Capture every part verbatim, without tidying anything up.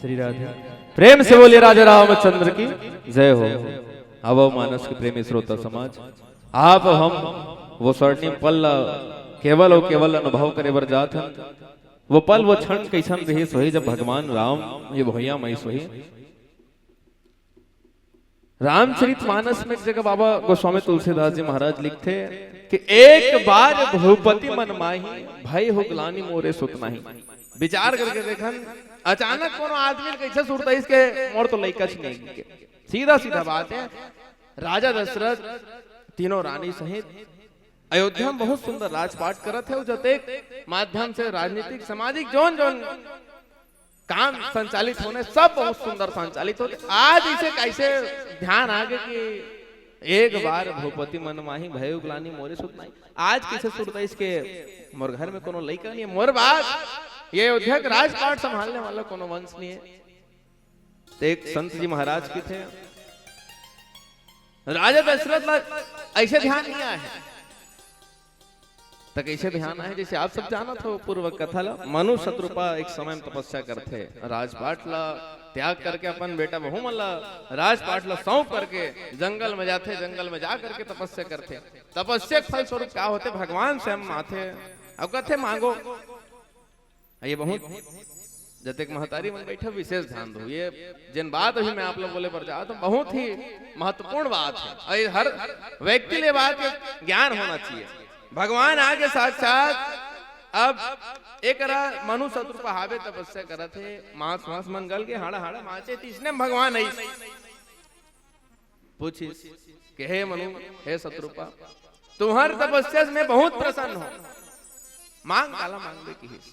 श्री राधे। प्रेम से बोलिए राजा रामचंद्र की जय हो। आवो मानस के प्रेमी श्रोता समाज, आप हम वो स्वर्णिम पल ला केवल और केवल अनुभव करे बर जात हन। वो पल, वो क्षण कैसन रहिस होही, जब भगवान राम ये भुइयां म आइस होही। रामचरित मानस में एक जगह बाबा गोस्वामी तुलसीदास जी महाराज लिखथे कि एक बार भूपति मन माही, भई हो ग्लानि मोरे सुत नाहीं। विचार करके देखन, अचानक कोनो आदमी ल कैसे सुरता आइस के मोर तो लइका छीन गे। सीधा सीधा बात है, राजा दशरथ तीनों रानी सहित अयोध्या में बहुत सुंदर राजपाट करत हे, अउ जतेक माध्यम से राजनीतिक, सामाजिक, जोन जोन काम संचालित होने, सब बहुत सुंदर संचालित होते। आज इसे कैसे ध्यान आ गे कि एक बार भूपति मन माही, भई हो ग्लानि मोरे सुत नाहीं। आज कैसे सुरता आइस के मोर घर में कोनो लइका नहीं है, मोर बाद ये अयोध्या के राजपाट संभालने वाला कोनो वंश नहीं है। तो एक संत जी महाराज कथे, राजा दशरथ ला ऐसे ध्यान नहीं आए हे। त कइसे ध्यान आए, जैसे आप सब जानत हो पूर्व कथा ला, मनु शतरूपा एक समय में तपस्या करथे, राजपाट ला त्याग करके, अपन बेटा बहू मन ला, राजपाट ला सौंप करके जंगल में जाथे, जंगल में जा करके तपस्या करथे। तपस्या के फल स्वरूप का होथे, भगवान स्वयं आथे, अब कथे मांगो। ये बहुत जतेक महतारी मन बैठे, विशेष ध्यान दो। ये जिन बात अभी मैं आप लोग बोले बर जात हूँ, बहुत ही महत्वपूर्ण बात है। और ये हर व्यक्ति ले बात के ज्ञान होना चाहिए। भगवान आगे साक्षात, अब एकरा मनु शतरूपा हावे तपस्या करत हे, मांस वांस मन गल के हाड़ा हाड़ा मांचे, त इसने भगवान आई पूछिस कि हे मनु, हे शतरूपा, तुम्हार तपस्या से मैं बहुत प्रसन्न हूं, मांग, काला मांगबे किहिस।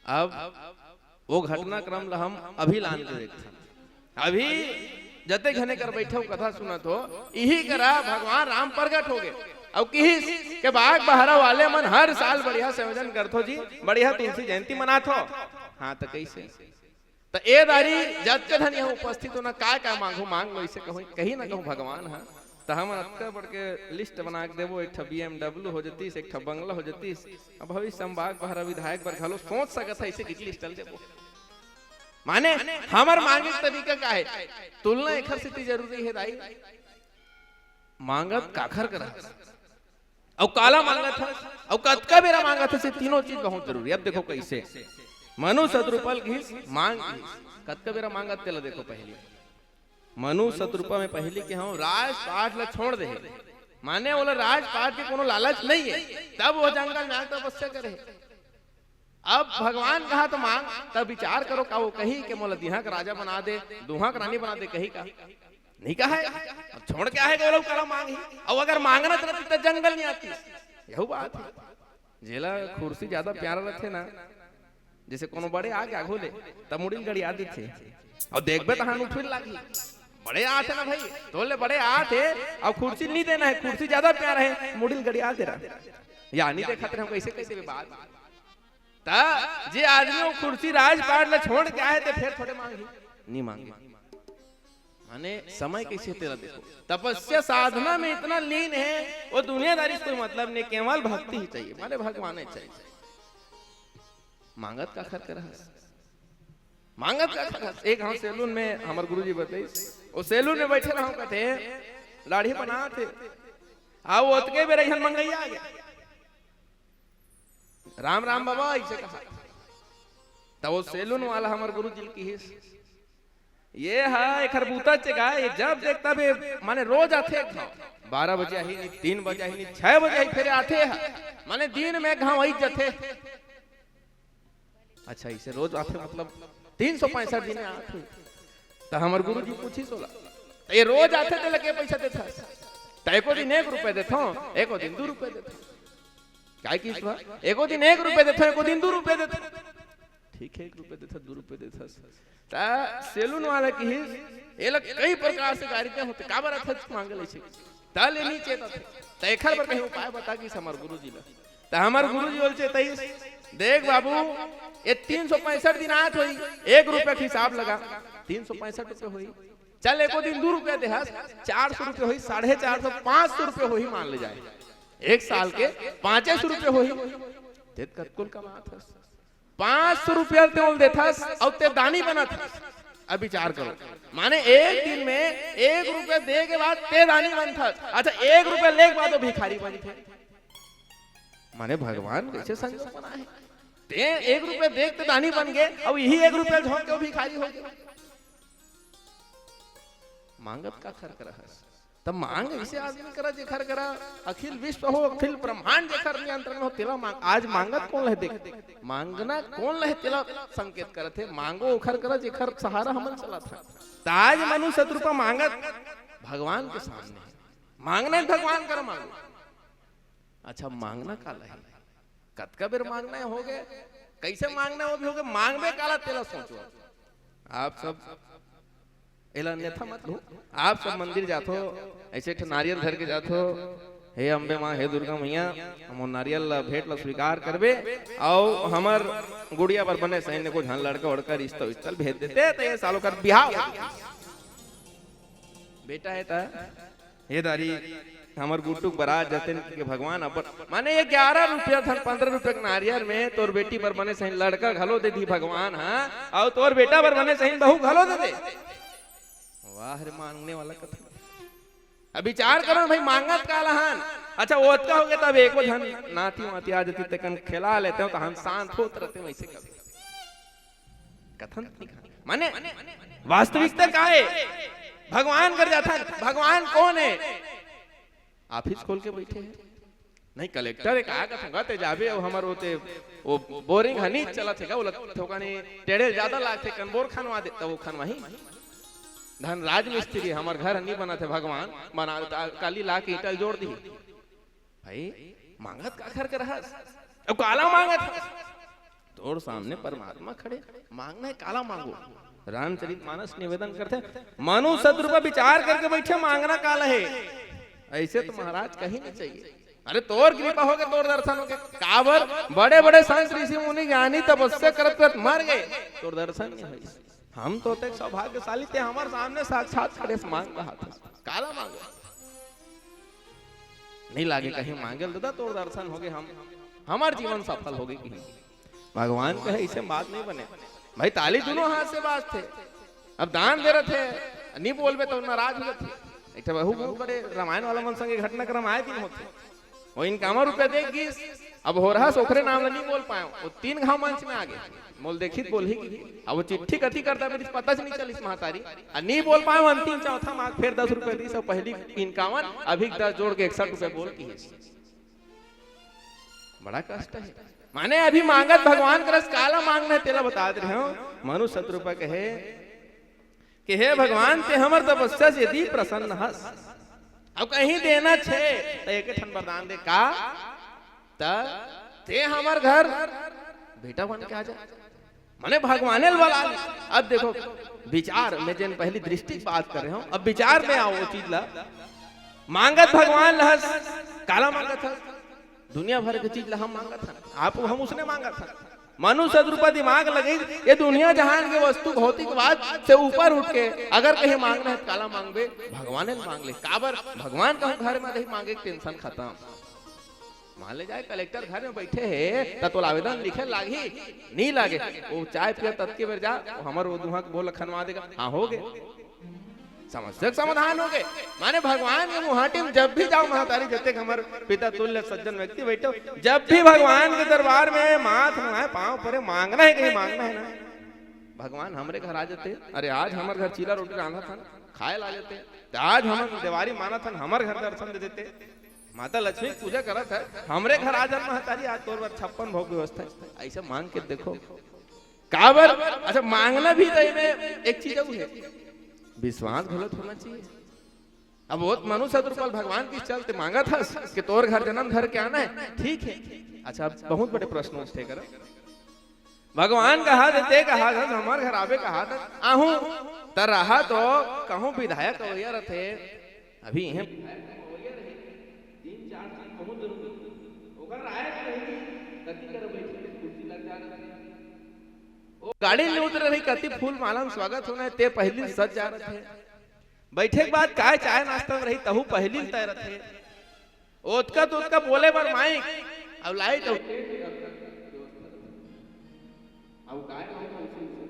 अब वो घटनाक्रम ला हम अभी लान के देखथन। अभी जते घने कर बैठे हो, कथा सुनत हो, इही करा भगवान राम प्रगट हो गए। अब किहिस के बाग बहरा वाले मन हर साल बढ़िया संयोजन करथो जी, बढ़िया तुलसी जयंती मनाथो। हाँ, तो कैसे? त ए दारी जतके झन यहाँ उपस्थित हो ना, काय काय मांगहू, मांग लो, इसे कहूँ, कहीं ना कहूँ भगवान ह। त हमन अतका बड़के लिस्ट बना के देबो, एक ठा B M W हो जतिस, एक ठा बंगला हो जतिस। अब भविष्य हम बाग बहरा विधायक बर घलो सोच सकत है, ऐसे कितनी लिस्ट चल देबो। माने हमर मांगे के तरीका का है? तुलना एखर सेती जरूरी है दाई। मांगत काखर करा अउ काला मांगत हस, अउ कतका बेरा मांगत हस, ये तीनों चीज बहुत जरूरी। अब देखो कैसे मनु शतरूपा ल घिस, मांग घिस, कतका बेरा मांगत तेला देखो पहली। मनु शतरूपा में पहली के हम राजपाट ला छोड़ दे, माने ओला राजपाट के कोनो लालच नहीं है, तब वो जंगल में आके तपस्या करे। अब भगवान कहा तो मांग, तब विचार करो का वो कही के मोला दिहा के राजा बना दे, दुहा के रानी बना दे, कही का? नहीं कहा है। अब छोड़ के आए गए लोग कला मांग ही। अब अगर मांगना रहती तो जंगल नहीं आती। यही बात है। जेला कुर्सी ज्यादा प्यारा रहते ना, जैसे कोनो बड़े आ गया घोले, तब मुड़ी ल गड़िया देथे। और देखबे तहान उठिल लागी। बड़े आते ना भाई, तोले बड़े आते, अब कुर्सी नहीं देना है, कुर्सी ज्यादा प्यारा है, मुड़ी ल गड़िया दे रहा। या नहीं देखा तेरे हम कैसे कैसे भी बात। त जे आदमी वो कुर्सी राजपाट ला छोड़ के आए, ते फिर थोड़े मांगी, नहीं मांगे। माने समय कैसे तेरा देखो, तपस्या साधना में इतना लीन है, वो दुनियादारी से कोई मतलब नहीं, केवल भक्ति ही चाहिए, माने भगवान ही चाहिए। मांगत काखर करा हस, मांगत काखर हस। एक हम सैलून में हमर गुरुजी बताइस, वो सैलून में बैठे रहो, कहते लाड़ी बना थे, आओ ओतके बेरा इहन मंगैया आ गया। राम राम बाबा, ऐसे कहा। तब वो सैलून वाला हमर गुरु जी ल किहिस, ये हा एखर बूता चेगा, ये जब देखता बे, माने रोज आथे एक घाव, बारह बजे आही नहीं, तीन बजे आही नहीं, छह बजे आही, फिर आथे हा, माने दिन में एक घाव आई जथे। अच्छा, इसे रोज आथे, मतलब तीन सौ पैंसठ दिन आथे। त हमर गुरु जी पूछिस ओला, "त ये रोज आथे, तेला के पैसा देथस?" "त एको दिन एक रुपया देथो, एको दिन दू रुपया देथो।" काय किहिस बा? "एको दिन एक रुपया देथो, एको दिन दू रुपया देथो।" "ठीक है, एक रुपया देथस, दू रुपया देथस।" त सैलून वाला किहिस, "एला कई प्रकार से गारी दे होते, काबर अथच मांगे ले छे?" त ले नी चेत अथे। त एखर बर कहीं उपाय बता किहिस हमर गुरु जी ला। त हमर गुरु जी ओला चेतइस, "देख बाबू, ये तीन सौ पैंसठ दिन आत होई, एक रुपया के हिसाब लगा, तीन सौ पैंसठ रुपया होई। चल, एको दिन दू रुपया देहस, चार सौ रुपया होई, साढ़े चार सौ, पाँच सौ रुपया होई, मान ले जाए। एक साल के पाँचे सौ रुपया होई, ते कतकुन कमात हस।" पांच सौ रुपया ते ओला देथस अउ ते दानी बनत हस। अब विचार करो, माने एक दिन में एक रुपया दे के बाद ते दानी बनथस। अच्छा, एक रुपया ले के बाद वो भिखारी बनथे। माने भगवान कइसे संजोग बनाए हे? ते एक रुपया दे के ते दानी बन गे, अउ इही एक रुपया झोंक के वो भिखारी हो गे। मांगत काखर करा हस? त मांग अइसे आदमी करा, जेखर करा अखिल विश्व हो, अखिल ब्रह्मांड जेखर नियंत्रण हो, तेला मांग। आज मांगत कोन ल हे देख? मांगना कोन ल हे, तेला संकेत करत हे। मांगो ओखर करा, जेखर सहारा हमन चलत हन। त आज मनु सतरूपा मांगत भगवान के सामने हे। मांगना हे भगवान करा मांगो। अच्छा, मांगना काला हे? कतका बेर मांगना हे, हो गे। कइसे मांगना हे, वो भी हो गे। मांगबे काला, तेला सोचो। आप सब एला अन्यथा मत लो। आप सब मंदिर जाथो, अइसे एक ठन नारियल धर के जाथो, "हे अम्बे माँ, हे दुर्गा मैया, हमर नारियल ला, भेंट ला स्वीकार करबे, अउ हमर गुड़िया बर बने सही एको झन लड़का वड़का रिश्ता उश्ता भेज देते, त ए साल ओकर बिहाव हो जातिस।" बेटा हे त, "हे दारी, हमर गुड्डू के बरात जतिन के भगवान अब्बड़।" माने, ये ग्यारह रुपया धन पन्द्रह रुपया के नारियल में तोर बेटी बर बने सही लड़का घलो दे दिही भगवान, हाँ, अउ तोर बेटा बर बने सही बहू घलो दे दे। वाह रे, मांगने वाला कथा। अब विचार करो भाई, मांगत काला हन? अच्छा, वो ओतका हो गे, तब एको झन नाती वाती आ जातिस, तेकन खेला लेतेंव, त हम शांत होत रहतेंव, वइसे कभी। कथन नहीं खाना। माने, वास्तविकता का हे? भगवान कर जाथन, भगवान कोन हे? ऑफिस खोल के बइठे हे। नहीं, कलेक्टर हे, का कथन गा, ते जाबे, अउ हमर ओते, वो बोरिंग ह नी चलत हे गा, वो लग-, थोकन टेढ़े जादा लागथे, कन बोर खनवा दे, त वो खनवाही। धन राजमिस्त्री, हमर घर नी बनत हे, भगवान बना, काली ला के ईंटा जोड़ दिही। भाई, मांगत काखर करा हस? अउ काला मांगत हस? तोर सामने परमात्मा खड़े, मांगना हे, काला मांगो। रामचरित मानस निवेदन करथे, मनु सतरूपा विचार करके बइठे, मांगना काला हे। अइसे तो महाराज कहीं नहीं चाहिए। अरे, तोर कृपा हो गे, तोर दर्शन हो गे। काबर? बड़े-बड़े संत, ऋषि, मुनि, ज्ञानी तपस्या करत करत मर गे, तोर दर्शन नहीं होइस। हम तो अतेक सौभाग्यशाली, ते हमर सामने साक्षात खड़े हस, मांग कहात हस। काला मांगो? नहीं लागे कहीं मांगे ल, ददा तोर दर्शन हो गे, हम, हमर जीवन सफल हो गे कहीं। भगवान कहे, "अइसे बात नहीं बने।" भाई, ताली दूनों हाथ से बाजथे। अब दान दे रथे, नहीं बोलबे त नाराज हो जाथे। एक ठो बहुत बड़े रामायण वाला मन संग ये घटनाक्रम आए दिन होथे। वो इनकामा रुपया दे गिस, अब हो रहा ओखरे नाम ला नहीं बोल पाए, वो तीन घाव मंच में आ गे। मोल देखिस त बोलही कि, अब वो चिट्ठी कथी करता, मेरे पता से नहीं चलिस महतारी। आ नहीं बोल पाए, अंतिम चौथा मांग फेर दस रुपया दिस, अउ पहली इनकावन, अभी दस जोड़ के इकसठ रुपया बोल किहिस। बड़ा कष्ट हे। माने, अभी मांगत भगवान करा हस, काला मांगना हे, तेला बता दे रहे हो। मनु सतरूपा कहे कि हे भगवान, ते हमर तपस्या से यदि प्रसन्न हस, अउ कहीं देना छे, त एक ठन वरदान दे। का? त ते हमर घर बेटा बन के आ जा। माने, भगवाने ल बला ले। अब देखो, विचार में जेन पहली दृष्टि की बात कर रहे हो, अब विचार में आओ वो चीज ला। मांगत भगवान ल हस, काला मांगत हस? दुनिया भर के चीज ला हम मांगत हन, आप हम उसने मांगत हन। मनु सतरूपा दिमाग लगे, ये दुनिया जहान के वस्तु भौतिकवाद से ऊपर उठ के अगर कहीं मांगना हे त काला मांगबे, भगवाने ल मांग ले। काबर? भगवान कहूं घर में रही, मांगे के tension खत्म। मान ले जाए कलेक्टर घर में बइठे हे, त तोला आवेदन लिखे लागही? नहीं लागे। वो चाय पिया ततके बेर जा, वो हमर वो दुहा के बोल खनवा देगा। हाँ, हो गे। समस्या के समाधान हो गे। माने, भगवान के मुहाटी में जब भी जाओ, महतारी, जतेक हमर पिता तुल्य सज्जन व्यक्ति बइठे हो, जब भी भगवान के दरबार में माथ नवाए, पांव परे, मांगना हे, कहीं मांगना हे ना, भगवान हमरे घर आ जाते। अरे, आज हमर घर चीला रोटी रांधत हन, खाए ला जाते, त आज हमन देवारी मानत हन, हमर घर दर्शन दे देते। माता लक्ष्मी के पूजा करत हे, हमरे घर आ जा महतारी, आज तोर बर छप्पन भोग व्यवस्था हे। अइसे मांग के देखो, काबर? अच्छा, मांगना भी त एमे एक चीज अउ हे, विश्वास घलो होना चाहिए। अब वो मनु सतरूपा ल भगवान किस चलते मांगत हस कि तोर घर जनम धर के आना हे, ठीक हे। अच्छा, अब बहुत बड़े प्रश्न उठथे करा। भगवान कहा देते, कहा था, हमर घर आबे कहा था, आहूं, त रहा तो कहूं विधायक अवैया रथे, अभी इहें विधायक अवैया रहे, तीन चार चीज बहुत जरूरी, ओकर आए के पहली कति कर बैठे के कुर्सी लग जा रहे, वो गाड़ी ले उतरे रही, कति फूल माला में स्वागत होना हे, ते पहली सज जा रहे, बैठे के बाद काय चाय नाश्ता में रही, तहू पहली तय रथे। ओतका तो ओतका बोले बर माइक, अब लाइट अउ। अउ काय भाई, कइसे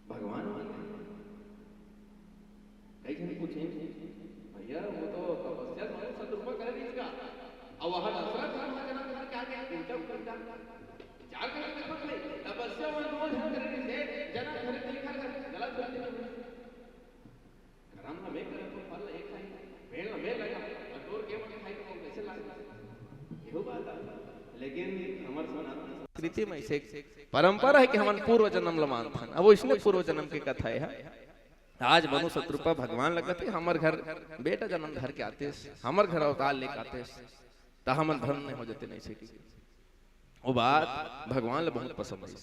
भगवान मान गए? कई झन पूछे, "भैया, वो तो तपस्या तो है, सतरूपा करे रहिस का? अउ वहाँ दशरथ राम हा जनक धर के आगे उल्टा पुल्टा विचार करे के मत भाई, तपस्या वो दो झन करे रहिस, जनक धरे तीखा कर, गलत गलती में करम ला मैं करत हूँ, फल एक खाई, पेड़ ला मैं लगा, अउ तोर के मन खाई तो कइसे लागे?" यहू बात है। लेकिन हमर सनातन संस्कृति में ऐसे परंपरा है कि हमन पूर्व जन्म ला मानथन। अब वइसने पूर्व जन्म के कथा है। आज मनु सतरूपा भगवान लगत है, हमर घर बेटा जन्म धर के आतेस, हमर घर अवतार लेके आतेस, त हमन धन्य हो जते नहीं से कि वो बात भगवान ला बहुत पसंद है।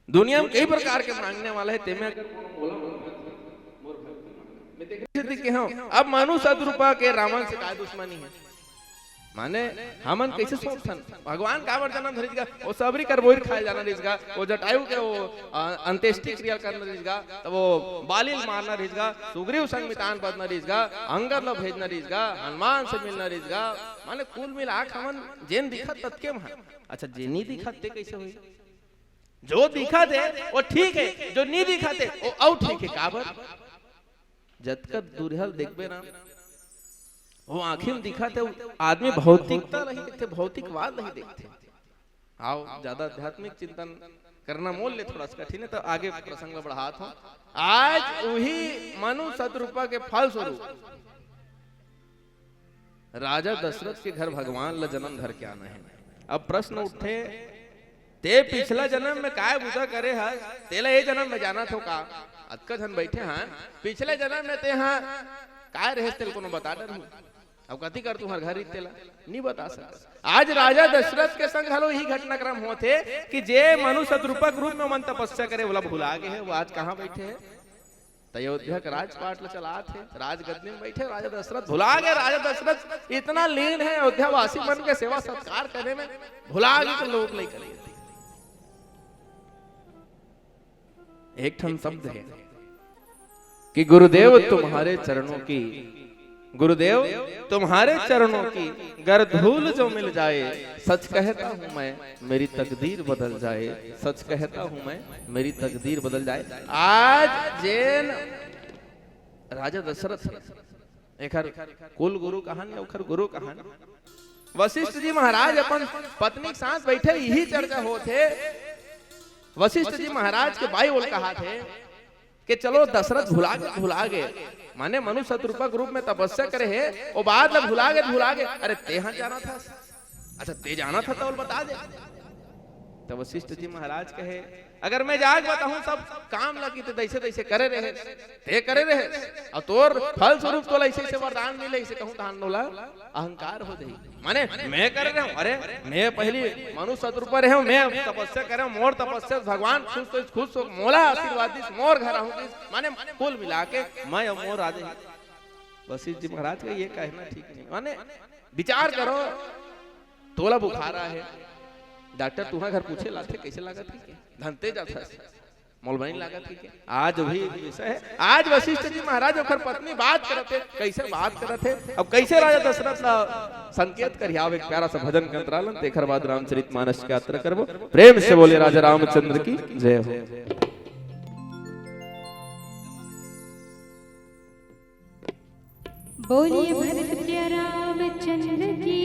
दुनिया में कई प्रकार के मांगने वाला है, तेमे अगर कोनो मोला मांगत है, मोर भक्ति मांगत है। मैं देख रहे थे कि हाँ, अब मनु सतरूपा के रावण से काय दुश्मनी है? माने हमन कइसे सोचथन, भगवान काबर जन्म धरिस गा? वो सबरी कर बोइर खाए जाना रहिस गा, वो जटायु के वो, अ, अंत्येष्टि क्रिया करना रहिस गा, त वो बाली ल मारना रहिस गा, सुग्रीव संग मितान बजना रहिस गा, अंगद ल भेजना रहिस गा, हनुमान से मिलना रहिस गा। माने कुल मिला के हमन जेन दिखत ततके म हन। अच्छा, जे नी दिखत ते कइसे होही? जो दिखत हे वो ठीक हे, जो नी दिखत हे वो अउ ठीक हे। काबर? जतका दूरिहा ल देखबे ना, वो आँखी म दिखत हे, वो आदमी भौतिकता ल ही देखथे, भौतिकवाद ल ही देखथे। आओ, ज्यादा आध्यात्मिक चिंतन करना मोर ले थोड़ा सा कठिन हे, त आगे प्रसंग ला बढ़ात हूँ। आज उही मनु सतरूपा के फलस्वरूप राजा दशरथ के घर भगवान ला जन्म धर के आना हे। अब प्रश्न उठथे, ते पिछला जन्म में काय बुता करे हस, तेला ए जन्म में जानत हो का? अतका झन बइठे हन, पिछले जन्म में ते हा काय रहेस, तेला कोनो बता डरहू? अब कति कर तुँहर घर रीत तेला नी बता सकस। आज राजा दशरथ के संग घलो इही घटनाक्रम होथे कि जे मनु सतरूपा के रूप में ओमन तपस्या करे, ओला भुला गे हे, वो आज कहाँ बइठे हे? त अयोध्या के राजपाट ल चलात हे, राजगद्दी में बइठे राजा दशरथ। भुला गे राजा दशरथ, इतना लीन हे अयोध्यावासी मन के सेवा सत्कार करे में, भुला गे कि लोग नइ करे। एक ठन शब्द हे कि गुरुदेव तुम्हारे चरणों की, गुरुदेव तुम्हारे चरणों की गर धूल जो मिल जाए, सच कहता हूँ मैं, मेरी तकदीर बदल जाए। सच कहता हूँ मैं, मेरी तकदीर बदल जाए। आज जेन राजा दशरथ हे, एखर कुल गुरु कहान या ओखर गुरु कहान, वशिष्ठ जी महाराज अपन पत्नी के साथ बइठे, इही चर्चा होत हे। वशिष्ठ जी महाराज के बाई ओला कहाथे कि चलो दशरथ भुला गे, भुला गे, माने मनु सतरूपा के रूप में तपस्या करे हे, वो बात ला भुला गे, भुला गे। अरे ते हा जानत हस? अच्छा, ते जानत हस त ओला बता दे। त वशिष्ठ जी महाराज कहे, अगर मैं जाके बताहूँ सब काम ला कि ते तइसे तइसे करे रहे, ते करे रहे, अउ तोर फलस्वरूप तोला अइसे अइसे वरदान मिले, अइसे कहूँ तहान ओला अहंकार हो जाही। माने मैं करे रहेंव, अरे मैं पहिली मनु सतरूपा रहेंव, मैं तपस्या करे हूँ, मोर तपस्या से भगवान खुश होइस, खुश हो मोला आशीर्वाद दिस, मोर घर आहूँ दिस, माने कुल मिला के मैं अउ मोर राजे। वशिष्ठ जी महाराज का ये कहना ठीक नहीं। माने विचार करो, तोला बुखार आहे, डॉक्टर तुँहर घर पूछे ल आथे, कइसे लागत हे? धनतेज आथे, मोला नइ लागत हे। आज वही विषय हे। आज वशिष्ठ जी महाराज ओखर पत्नी बात करत हे, कइसे बात करत हे, अब कइसे राजा दशरथ ला संकेत करही। आओ, एक प्यारा सा भजन के अंतराल, तेखर बाद रामचरित मानस के यात्रा करबो। प्रेम से बोले राजा रामचंद्र की जय हो। बोलिए भरत प्रिय रामचंद्र की